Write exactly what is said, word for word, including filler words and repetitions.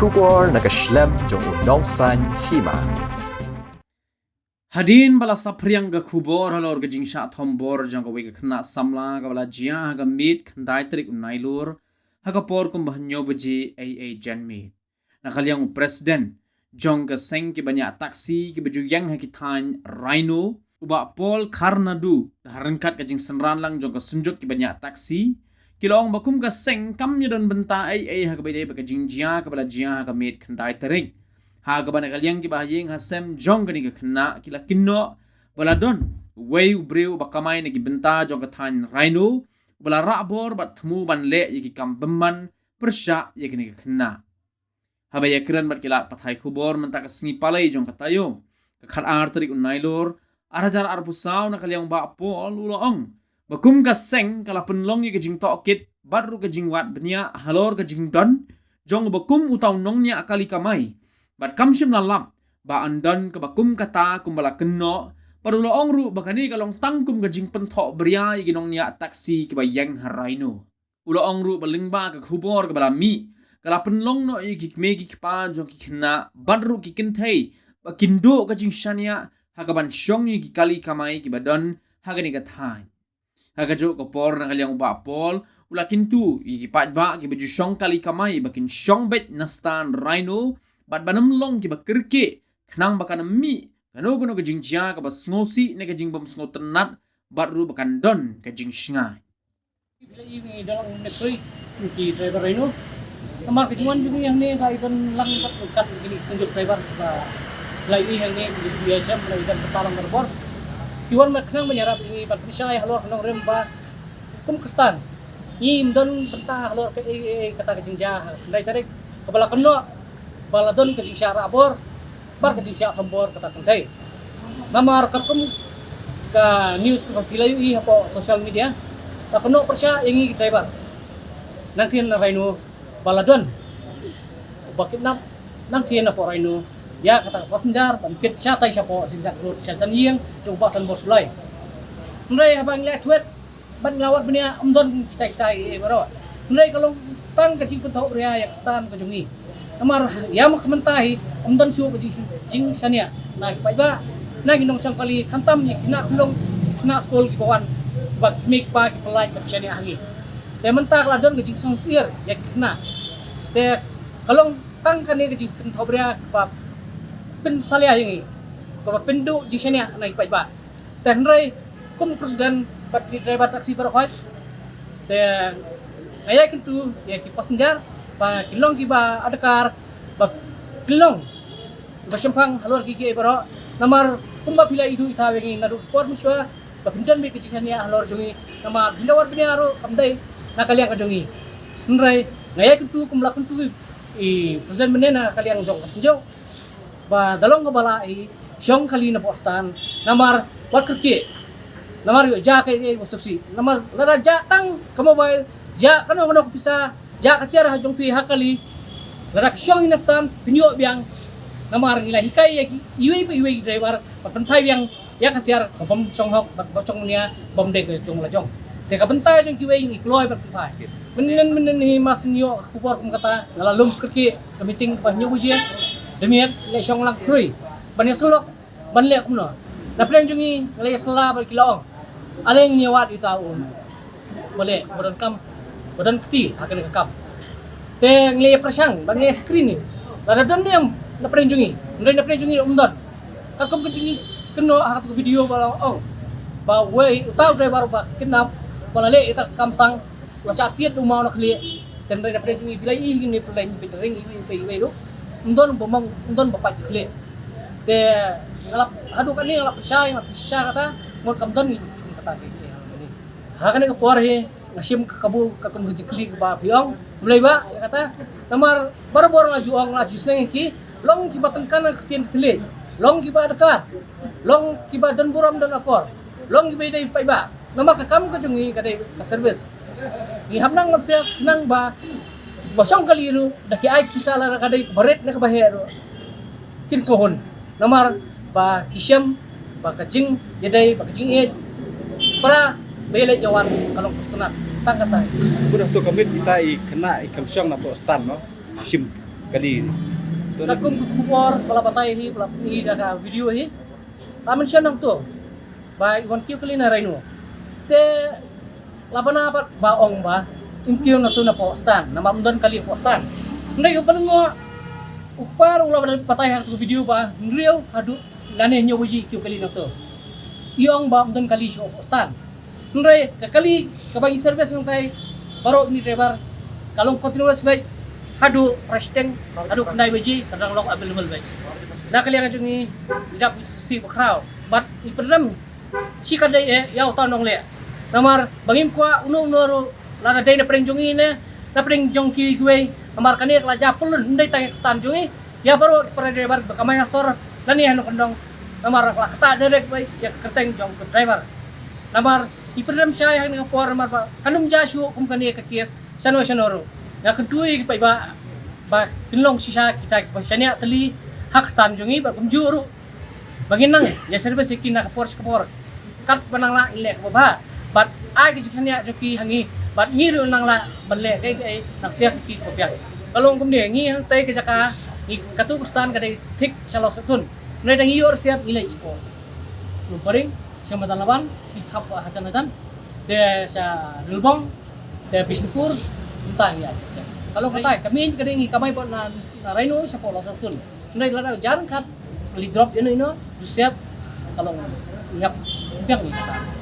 Khubor na ka shlem jong u Nongsaiñ Hima. Hadien ba la saphriang ka khubor halor ka jingshah thombor jong kawei ka khynnah samla kaba la jia ha ka miet khyndai tarik u Nailur, ha ka por kumba hynñiew baje eiei janmiet, na ka liang u president jong ka seng kiba ñiah taxi kiba ju ïeng ha ki thaiñ Rhino, u Bah Paul Kharnadu, da ha ryngkat ka jingsynran lang jong ka synjuk kiba ñiah taxi, ki la ong ba kum ka seng kam ïadon bynta eiei ha kaba ïadei bad ka jingjia kaba la jia ha ka miet khyndai tarik, ha kaba na ka liang kiba ha ïing ha sem jong kane ka khynnah ki la kynnoh ba la don uwei u briew uba kamai na ki bynta jong ka thaiñ Rhino uba la rah bor bad thmu ban leh ïa ki kam bymman pyrshah ïa kane ka khynnah. Haba ïakren bad ki lad pathai khubor mynta ka sngi Palei jong ka taïew, ka khatar tarik u Nailur, ar hajar arphew saw, na ka liang u Bah Paul u la ong ba kum ka seng ka la pynlong ïa ka jingtohkit bad ruh ka jingwad bniah halor ka jingdon jong uba kum uta u nongñiah kali kamai, bad kam shym la lap ba yn don kaba kum kata kumba la kynnoh, bad u la ong ruh ba kane ka long tang kum ka jingpynthohbria ïa ki nongñiah taxi kiba ïeng ha Rhino. U la ong ruh ba lyngba ka khubor kaba la mih, ka la pynlong noh ïa ki kmie ki kpa jong ki khynnah bad ruh ki kynthei ba kin duh ka jingshaniah ha kaban shong ïa ki kali kamai kiba don ha kane ka thaiñ. Ha kajuh ka por, na ka liang u Bah Paul u la kyntu ïa ki paidbah kiba ju shong kali kamai ba kin shong beit na stand Rhino bad ban ym long kiba kyrkieh, khnang ba kan ym mih kano kano ka jingjia kaba sngewsih ne ka jingbym sngewtynnat bad ruh ba kan don ka jingshngaiñ. Phi la ïohi ngi da long ne phi ki driver Rhino. Namar ka jingwan jong ngi hangne ka i don lang bad kat kine ki synjuk driver ba phi la ïohi hangne ki ju ïashem, phi la ïohi don bynta lang barabor. Ki wan bad khnang ban ïarap ïa ngi ban pynshai halor ka nongrim ba kum ka stand, ngim don bynta halor kaei kaei kata ka jingjia ha khyndai tarik kaba la kynnoh ba la don ka jingshah rah bor bad ka jingshah thombor kata kynthei. Namar katkum ka news kaba phi la ïohi hapoh social media, la kynnoh pyrshah ïa ngi ki driver nangtien na Rhino ba la don uba kidnap nangtien hapoh Rhino ïa kata ka passenger ban kit shatai shapoh Zigzag Road sha jan ïing jong u Bah Sanbor Shullai. Hynrei haba ngi leh thwet bad ngi la wad bniah, ym don kitai kitai ei ei baroh. Hynrei ka long tang ka jingpynthohbria ïa ka stand ka jong ngi. Namar ïa ma ka mynta hi ym don shuh ka jing, jingshaniah na ki paidbah, na ki nongshong kali, khamtam ïa ki khynnah khunlung, ki khynnah skul kiba wan, ba ki kmie ki kpa ki pyllait bad shaniah ha ngi. Te mynta ka la don ka jingsngewsih ïa ki khynnah. Te ka long tang kane ka jingpynthohbria kaba pynsalia ïa ngi, kaba pynduh jingshaniah na ki paidbah. Te hynrei kum u president bad ki driver taxi baroh khoit, te nga ïai kyntu ïa ki passenger ba kin long kiba adkar, ba kin long kiba shemphang halor kiei kiei baroh. Namar kumba phi la ithuh ithaw ïa ngi naduh por mynshuwa ba phin don beit ka jingshaniah halor jong ngi, namar phin da wad bniah ruh kam dei na ka liang ka jong ngi. Hynrei nga ïai kyntu kum la kyntu i president mynne na ka liang jong ka synjuk ba da long kaba lah hi shong kali napoh stand, namar wat kyrkieh, namar ïoh jia kaei kaei ba sngewsih, namar lada jia tang ka mobile, jia kano kano ka pisa, jia ka tiar ha jong phi ha kali, lada phi shong hi na stand phin ïoh biang. Namar ngi la hikai ïa ki iwei pa iwei ki driver ban pynphai biang ïa ka tiar ka bym shong hok, bad bym shong munia, bym dei ka jong la jong. Te ka bynta jong kiwei ngi kloi ban pynphai. Mynnin mynnin hi ma shu ïoh ka khubor kum kata, nga la lum kyrkieh ka meeting kaba hynñiew baje, da miet leh shong lang khrui ban ïasyllok ban leh kumno. Na pdeng jong ngi nga la ïasylla bad ki la ong, ale ngin ïa wad ïa uta u ba leh, ba don kam, ba don kti ha kane ka kam. Te ngi la ïa pyrshang bad ngi la ïa screen ïa u, lada don ne em na pdeng jong ngi. Hynrei na pdeng jong ngi um don. Katkum ka jingkynnoh ha kata ka video ba la ong ba uwei uta u driver ba kidnap ba la leh ïa uta ka kam sang, la shah tied da u maw na khlieh. Te hynrei na pdeng jong ngi phi la ïohi ngi phi la ïohi phi la ring iwei pa iwei ruh, um don ba mong, um don ba pait khlieh. Te nga la, haduh katne nga la pyrshah, nga la pyrshah kata, mut kam don ngi kum kata ka ïa ha kane. Ha kane ka por hi nga shim ka kabu katkum ka jingkylli kaba phi ong, khublei bah ïa kata. Namar barabor nga ju ong, nga ju sneng ïa ki, long kiba tyngkan ka ktien ka thylliej, long kiba adkar, long kiba don burom don akor, long kiba ïadei paidbah. Namar ka kam ka jong ngi ka dei ka service. Ngi hap nang mynsiem nang ba, ba shong kali ruh da ki ai pisa lada ka dei kaba rit ne kaba heh ruh, kin sngewhun. Namar ba ki shem ba ka jingïadei, ba ka jingïeit, para ba ïaleit ïawan ka long ka sngewtynnat. Tang kata. Kumta to ka mut kita i khynnah i kam shong napoh stand, no? Shim. Kali. Katkum ka khubor ba la batai hi, ba la pyni da ka video hi. La mention nangto ba i wan kiew kali na Rhino. Te la bana ba, ba ong ba im kiew nangto na poh stand, namar ym don kali poh stand. Hynrei ka ba lyngngoh u kpa u la batai ha ka video ba hynriew haduh lane hynñiew baje kiew kali nangto. I ong ba ym don kali shuh poh stand. Hynrei ka kali kaba ngi service nangtai baroh kine driver ka long continuous beit haduh phra shiteng, haduh khyndai baje ka dang long available beit. Na ka liang jong ngi, ngi dap sih ba khraw bad ngi pynrem shi ka dei eh ïa uta u nongleh. Namar ba ngim kwah uno uno ruh lada dei na pdeng jong ngi ne na pdeng jong kiwei kiwei. Namar kane ka la jia pyllun, ym dei tang ïa ka stand jong ngi, ïa baroh ki para driver ba kamai ha sor lane ha nongkyndong. Namar ka la ktah direct beit ïa ka kyrteng jong ka driver. Namar i pynrem shai ha kane ka por namar ba kan ym jia shuh kum kane ka case shano shano ruh. Nga kyntu ïa ki paidbah ba kin long shisha kita kiba shaniah tylli ha ka stand jong ngi bad kumjuh ruh ba ngin nang ïa service ïa ki na ka por sha ka por. Katba nang lah ngin leh kaba bha bad ai ka jingshaniah jong ki ha ngi bad ngi ruh nang lah ban leh kaei kaei nang siat ïa ki kaba biang. Ka long kumne, ngi hangtai ka jaka ngi, katu ka stand ka dei thik sha Lawsohtun. Hynrei da ngi ïoh rsiap ngi leit shapoh Lumparing, sha Madan Laban, ngi khap hajan hajan, te sha Rilbong, te Bishnupur, mynta ngi ïaid. Ka long katai, ka main ka dei ngi kamai pat na, na Rhino shapoh Lawsohtun. Hynrei lada jan kat li drop ïano ïano, rsiap, ka long ngi hap biang ngi kata.